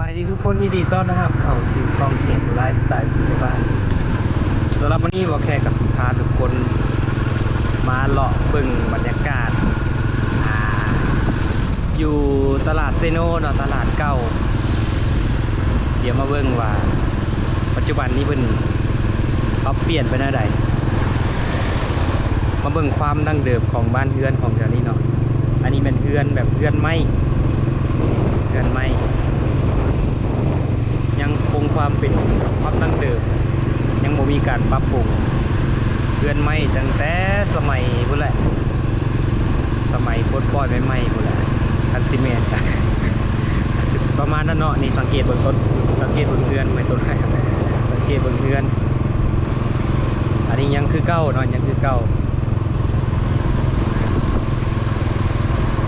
ສະບາຍດີທຸກຄົນ, ຍິນດີຕ້ອນຮັບເຂົ້າສູ່ຊ່ອງເຂດໄລຟ໌ສະໄຕລ໌ຜູ້ໃຫຍ່ບ້ານ. ສຳລັບມື້ນີ້ ບໍ່ແຂກກໍຊິພາທຸກຄົນມາເລາະເບິ່ງບັນຍາກາດ ອ່າ ຢູ່ຕະຫຼາດເຊໂນເນາະ, ຕະຫຼາດເກົ່າ. ດຽວມາເບິ່ງວ່າປັດຈຸບັນນີ້ເພິ່ນປັບປ່ຽນໄປແນວໃດ. ມາເບິ່ງຄວາມດັ້ງເດີມຂອງບ້ານເຮືອນຂອງແຖວນີ້ເນາະ. ອັນນີ້ແມ່ນເຮືອນແບບເຮືອນໄມ້, ເຮືອນໄມ້ ຍັງຄົງຄວາມເປັນຄວາມດັ້ງເດີມ, ຍັງບໍ່ມີການປັບປຸງ. ເຮືອນໄມ້ຕັ້ງແຕ່ສະໄໝພຸ້ນແຫຼະ, ສະໄໝປົດປ່ອຍໃໝ່ໆພຸ້ນແຫຼະ, ຄັນຊິແມ່ນ ປະມານນັ້ນເນາະ. ນີ້ສັງເກດເບິ່ງຕົ້ນ, ສັງເກດເບິ່ງເຮືອນໄມ້ຕົ້ນ, ສັງເກດເບິ່ງເຮືອນ. ອັນນີ້ຍັງຄືເກົ່າເນາະ, ຍັງຄືເກົ່າ.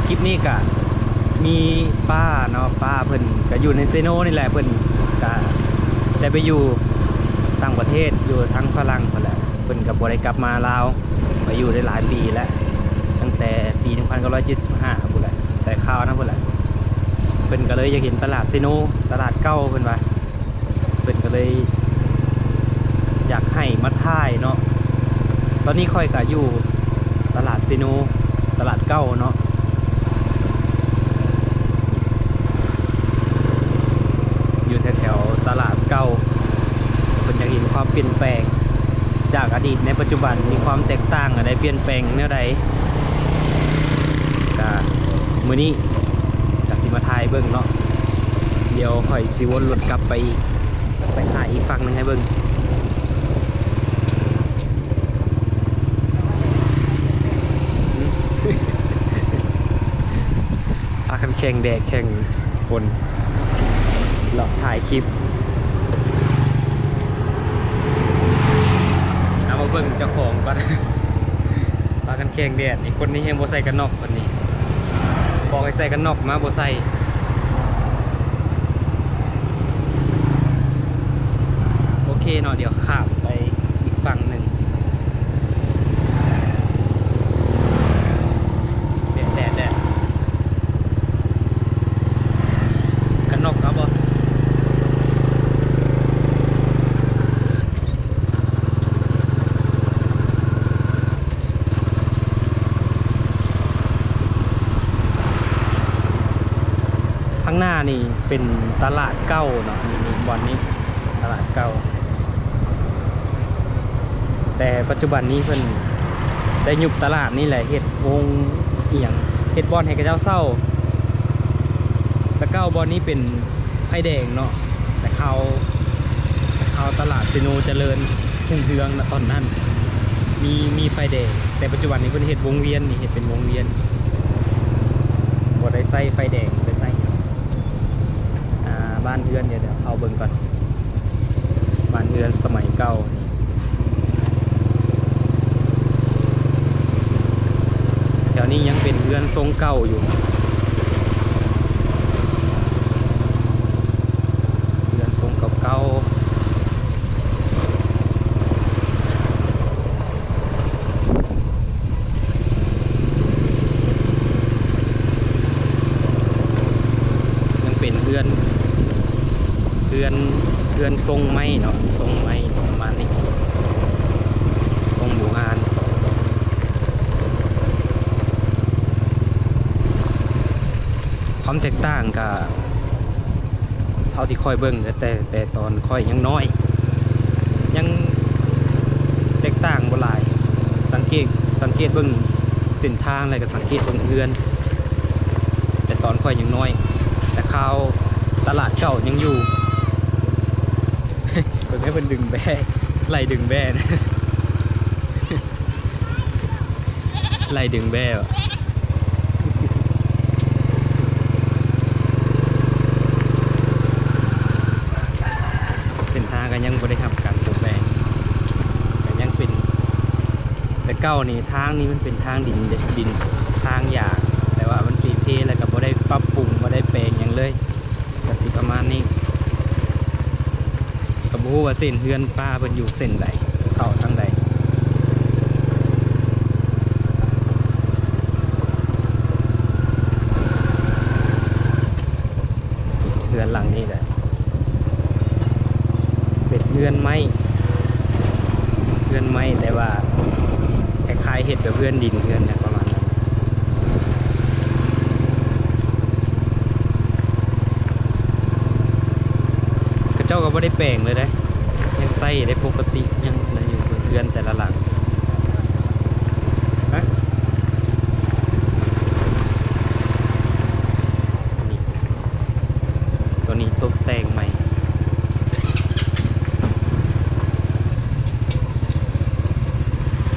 ຄລິບນີ້ກະມີປ້າເນາະ, ປ້າເພິ່ນກະຢູ່ໃນເຊໂນນີ້ແຫຼະ, ເພິ່ນກະໄດ້ໄປຢູ່ຕ່າງປະເທດ ຢູ່ທາງຝຣັ່ງພຸ້ນແຫຼະ, ເພິ່ນກະບໍ່ໄດ້ກັບມາລາວ, ໄປຢູ່ໄດ້ຫຼາຍປີແລ້ວ, ຕັ້ງແຕ່ປີໜຶ່ງພັນເກົ້າຮ້ອຍເຈັດສິບຫ້າພຸ້ນແຫຼະ, ແຕ່ຄາວນັ້ນພຸ້ນແຫຼະ. ເພິ່ນກະເລີຍຢາກເຫັນຕະຫຼາດເຊໂນ, ຕະຫຼາດເກົ່າເພິ່ນວ່າ. ເພິ່ນກໍເລີຍຢາກໃຫ້ມາຖ່າຍເນາະ. ຕອນນີ້ຂ້ອຍກໍຢູ່ຕະຫຼາດເຊໂນ, ຕະຫຼາດເກົ່າເນາະ, ຢູ່ແຖວໆຕະຫຼາດເກົ່າ. ເພິ່ນຢາກເຫັນຄວາມປ່ຽນແປງຈາກອະດີດໃນປັດຈຸບັນ ມີຄວາມແຕກຕ່າງອັນໃດ, ປ່ຽນແປງແນວໃດ. ກະມື້ນີ້ກະຊິມາຖ່າຍເບິ່ງເນາະ, ດຽວຂ້ອຍ ຊິວົນລົດກັບໄປອີກ, ໄປຖ່າຍອີກຝັ່ງໜຶ່ງໃຫ້ເບິ່ງ. ພາກັນແຂ່ງແດດແຂ່ງຝົນ ເລາະຖ່າຍຄລິບ. ເອົາມາເບິ່ງເຈົ້າຂອງກ່ອນ. ພາກັນແຂ່ງແດດ, ອີກຄົນນີ້ຍັງບໍ່ໃສ່ກັນນອກ. ນີ້ ບອກໃຫ້ໃສ່ກັນນອກມາບໍ່ໃສ່. ໂອເຄເນາະ, ດຽວຂ້າມໄປອີກຝັ່ງໜຶ່ງ. ແດດ ແດດ ແດດ. ກັນນອກເອົາບໍ່? ຂ້າງໜ້ານີ້ເປັນຕະຫຼາດເກົ່າເນາະ, ນີ້ ນີ້ບ່ອນນີ້ຕະຫຼາດເກົ່າ, ແຕ່ປັດຈຸບັນນີ້ເພິ່ນໄດ້ຍຸບຕະຫຼາດນີ້ແຫຼະ, ເຮັດໂຮງອີ່ຫຍັງ, ເຮັດບ່ອນໃຫ້ເຂົາເຈົ້າເຊົ່າ. ແຕ່ເກົ່າບ່ອນນີ້ເປັນ ໄຟແດງເນາະ, ແຕ່ຄາວ ແຕ່ຄາວຕະຫຼາດເຊໂນຈະເລີນຮຸ່ງເຮືອງນະ ຕອນນັ້ນມີ ມີໄຟແດງ, ແຕ່ປັດຈຸບັນນີ້ເພິ່ນເຮັດວົງວຽນນີ້, ເຮັດເປັນວົງວຽນ, ບໍ່ໄດ້ໃຊ້ໄຟແດງ, ບໍ່ໄດ້ໃຊ້ຫຍັງ. ອ່າ ບ້ານເຮືອນ ດຽວ ດຽວເຂົ້າເບິ່ງກ່ອນ, ບ້ານເຮືອນສະໄໝເກົ່າ. ແຖວນີ້ຍັງເປັນເຮືອນຊົງເກົ່າຢູ່, ເຮືອນຊົງເກົ່າໆ. ຍັງເປັນເຮືອນ ເຮືອນ ເຮືອນຊົງໄມ້ເນາະ, ຊົງໄມ້ປະມານນີ້, ຊົງບູຮານ. ຄວາມແຕກຕ່າງກະ ເທົ່າທີ່ຂ້ອຍເບິ່ງ ແຕ່ ແຕ່ຕອນຂ້ອຍຍັງນ້ອຍ ຍັງແຕກຕ່າງບໍ່ຫຼາຍ. ສັງເກດ ສັງເກດເບິ່ງເສັ້ນທາງ ແລ້ວກໍສັງເກດເບິ່ງເຮືອນ ແຕ່ຕອນຂ້ອຍຍັງນ້ອຍ, ແຕ່ຄາວຕະຫຼາດເກົ່າຍັງຢູ່. ເບິ່ງໃຫ້ເພິ່ນດຶງແບ້ ໄລ່ດຶງແບ້ນະ. ໄລ່ດຶງແບ້ວະ. ເສັ້ນທາງກໍຍັງບໍ່ໄດ້ຮັບການປົກແປງ, ກໍຍັງເປັນ ແຕ່ເກົ່ານີ້ ທາງນີ້ມັນເປັນທາງດິນເດ ດິນ ທາງຢາງ, ແຕ່ວ່າມັນເປ່ເພ ແລ້ວກໍບໍ່ໄດ້ປັບປຸງ ບໍ່ໄດ້ແປງຫຍັງເລີຍ. ກໍຊິປະມານນີ້, ກໍບໍ່ຮູ້ວ່າເສັ້ນເຮືອນປ້າເພິ່ນຢູ່ເສັ້ນໃດ ເຂົ້າທາງໃດ. ເຮືອນຫຼັງນີ້ແຫຼະ ເຮືອນໄມ້ ເຮືອນໄມ້ ແຕ່ວ່າຄ້າຍໆເຮັດແບບເຮືອນດິນ ເຮືອນຫຍັງປະມານນັ້ນ. ເຂົາເຈົ້າກໍບໍ່ໄດ້ແປງເລີຍເດ້ ຍັງໃຊ້ໄດ້ປົກກະຕິ ຍັງໄດ້ຢູ່ເຮືອນແຕ່ລະຫຼັງ. ຮະ ນີ້ ຕົວນີ້ຕົກແຕ່ງໃໝ່.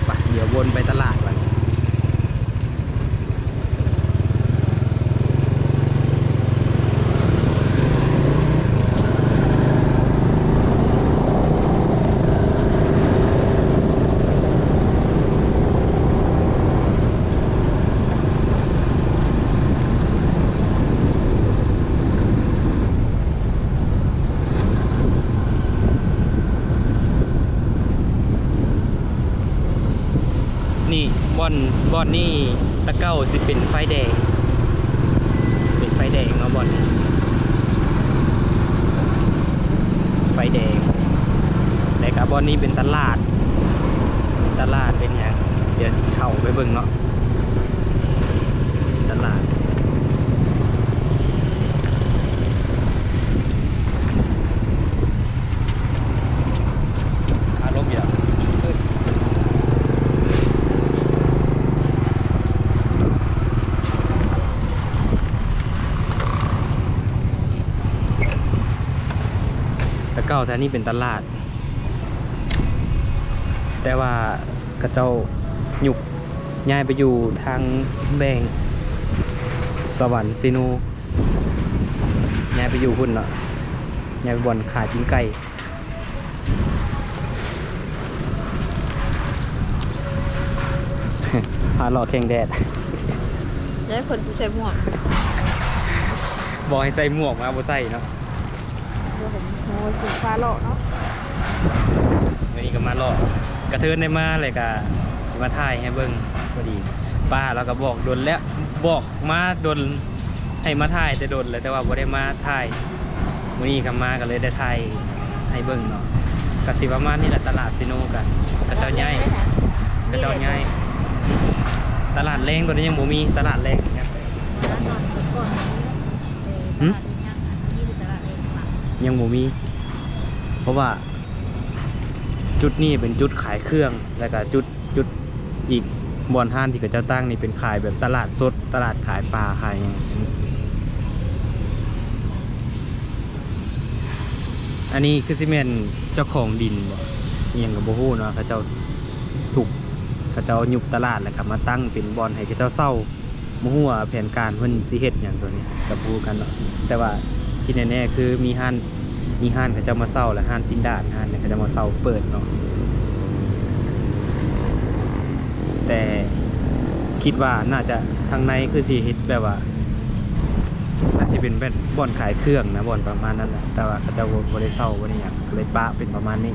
ໄປ ດຽວວົນໄປຕະຫຼາດກ່ອນ. ນີ້ ບ່ອນ ບ່ອນນີ້ແຕ່ເກົ່າຊິເປັນໄຟແດງ ເປັນໄຟແດງເນາະ ບ່ອນນີ້ ໄຟແດງ. ແລ້ວກະບ່ອນນີ້ເປັນຕະຫຼາດ ເປັນຕະຫຼາດ ເປັນຫຍັງ ດຽວຊິເຂົ້າໄປເບິ່ງເນາະ ຕະຫຼາດ. ອາລົມຢູ່ແລ້ວ ແຕ່ເກົ່າແຖວນີ້ເປັນຕະຫຼາດ ແຕ່ວ່າເຂົາເຈົ້າຍຸກຍ້າຍໄປຢູ່ທາງແບງສະຫວັນເຊໂນ ຍ້າຍໄປຢູ່ພຸ້ນເນາະ ຍ້າຍໄປບ່ອນຂາຍປີ້ງໄກ່. ພາເລາະແຂ່ງແດດ ແລ້ວເພິ່ນບໍ່ໃສ່ໝວກ ບອກໃຫ້ໃສ່ໝວກມາບໍ່ໃສ່ເນາະ. ໂອ້ຍ ໂອ້ຍ ຄືຟ້າເລາະເນາະ. ມື້ນີ້ກໍມາເລາະ ກະເທີນໄດ້ມາ ແລ້ວກະຊິມາຖ່າຍໃຫ້ເບິ່ງ. ພໍດີປ້າລາວກໍບອກດົນແລ້ວ ບອກມາດົນ ໃຫ້ມາຖ່າຍແຕ່ດົນແລ້ວ ແຕ່ວ່າບໍ່ໄດ້ມາຖ່າຍ. ມື້ນີ້ກໍມາ ກໍເລີຍໄດ້ຖ່າຍໃຫ້ເບິ່ງເນາະ. ກໍຊິປະມານນີ້ແຫຼະ ຕະຫຼາດເຊໂນ ກະ ເຂົາເຈົ້າຍ້າຍ ເຂົາເຈົ້າຍ້າຍ. ຕະຫຼາດແລງຕົວນີ້ຍັງບໍ່ມີ ຕະຫຼາດແລງຍັງ ຫຶ? ຍັງບໍ່ມີ ເພາະວ່າຈຸດນີ້ເປັນຈຸດຂາຍເຄື່ອງ ແລ້ວກະຈຸດ ຈຸດອີກບ່ອນຮ້ານທີ່ເຂົາເຈົ້າຕັ້ງນີ້ເປັນຂາຍແບບຕະຫຼາດສົດ ຕະຫຼາດຂາຍປາຂາຍຫຍັງ. ອັນນີ້ຄືຊິແມ່ນເຈົ້າຂອງດິນບໍ ອີ່ຫຍັງກໍບໍ່ຮູ້ເນາະ ເຂົາເຈົ້າທຸບ ເຂົາເຈົ້າຍຸບຕະຫຼາດ ແລ້ວກໍມາຕັ້ງເປັນບ່ອນໃຫ້ເຂົາເຈົ້າເຊົ່າ. ບໍ່ຮູ້ວ່າແຜນການເພິ່ນຊິເຮັດຫຍັງຕົວນີ້ກໍບໍ່ຮູ້ຄືກັນເນາະ ແຕ່ວ່າທີ່ແນ່ໆຄືມີຮ້ານ ມີຮ້ານເຂົາເຈົ້າມາເຊົ່າ ແລະ ຮ້ານຊີ້ນດາດ ຮ້ານເຂົາເຈົ້າມາເຊົ່າເປີດເນາະ. ແຕ່ຄິດວ່າໜ້າຈະ ທາງໃນຄືຊິເຮັດແບບວ່າ ໜ້າຊິເປັນແບບບ່ອນຂາຍເຄື່ອງນະ ບ່ອນປະມານນັ້ນແຫຼະ ແຕ່ວ່າເຂົາເຈົ້າບໍ່ ບໍ່ໄດ້ເຊົ່າ ບໍ່ໄດ້ຫຍັງ ກໍເລີຍປະເປັນປະມານນີ້.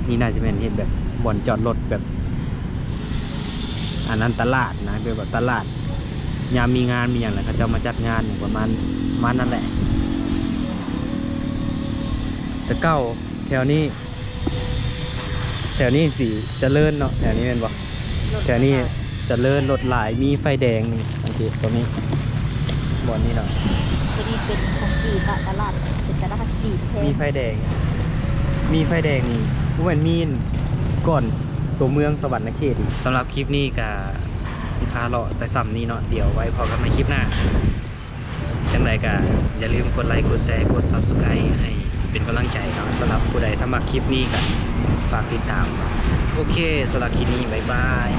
ນີ້ໜ້າຊິແມ່ນເຮັດແບບບ່ອນຈອດລົດແບບ ອັນນັ້ນຕະຫຼາດນະ ແບບວ່າຕະຫຼາດ ຍາມມີງານມີຫຍັງແລ້ວ ເຂົາເຈົ້າມາຈັດງານຫຍັງປະມານ ປະມານນັ້ນແຫຼະ. ແຕ່ເກົ່າແຖວນີ້ ແຖວນີ້ຊິຈະເລີນເນາະ ແຖວນີ້ແມ່ນບໍ່? ແຖວນີ້ຈະເລີນ ລົດຫຼາຍ ມີໄຟແດງນີ້ ສັງເກດຕົງນີ້ ບ່ອນນີ້ເນາະ. ຕົວນີ້ເປັນຂອງຈີນເນາະ ຕະຫຼາດເປັນຕະຫຼາດຈີນແທ້ ມີໄຟແດງ ມີໄຟແດງນີ້ ບໍ່ແມ່ນມີກ່ອນຕົວເມືອງສະຫວັນນະເຂດອີກ. ສຳລັບຄລິບນີ້ກະຊິພາເລາະແຕ່ສ່ຳນີ້ເນາະ ດຽວໄວ້ພໍ້ກັນໃໝ່ຄລິບໜ້າ. ຈັ່ງໃດກະຢ່າລືມກົດໄລ ກົດແຊ ກົດ Subscribe ໃຫ້ເປັນກຳລັງໃຈເນາະ. ສຳລັບຜູ້ໃດຖ້າມັກຄລິບນີ້ກະຝາກຕິດຕາມ. ໂອເຄ ສຳລັບຄລິບນີ້ ບາຍບາຍ.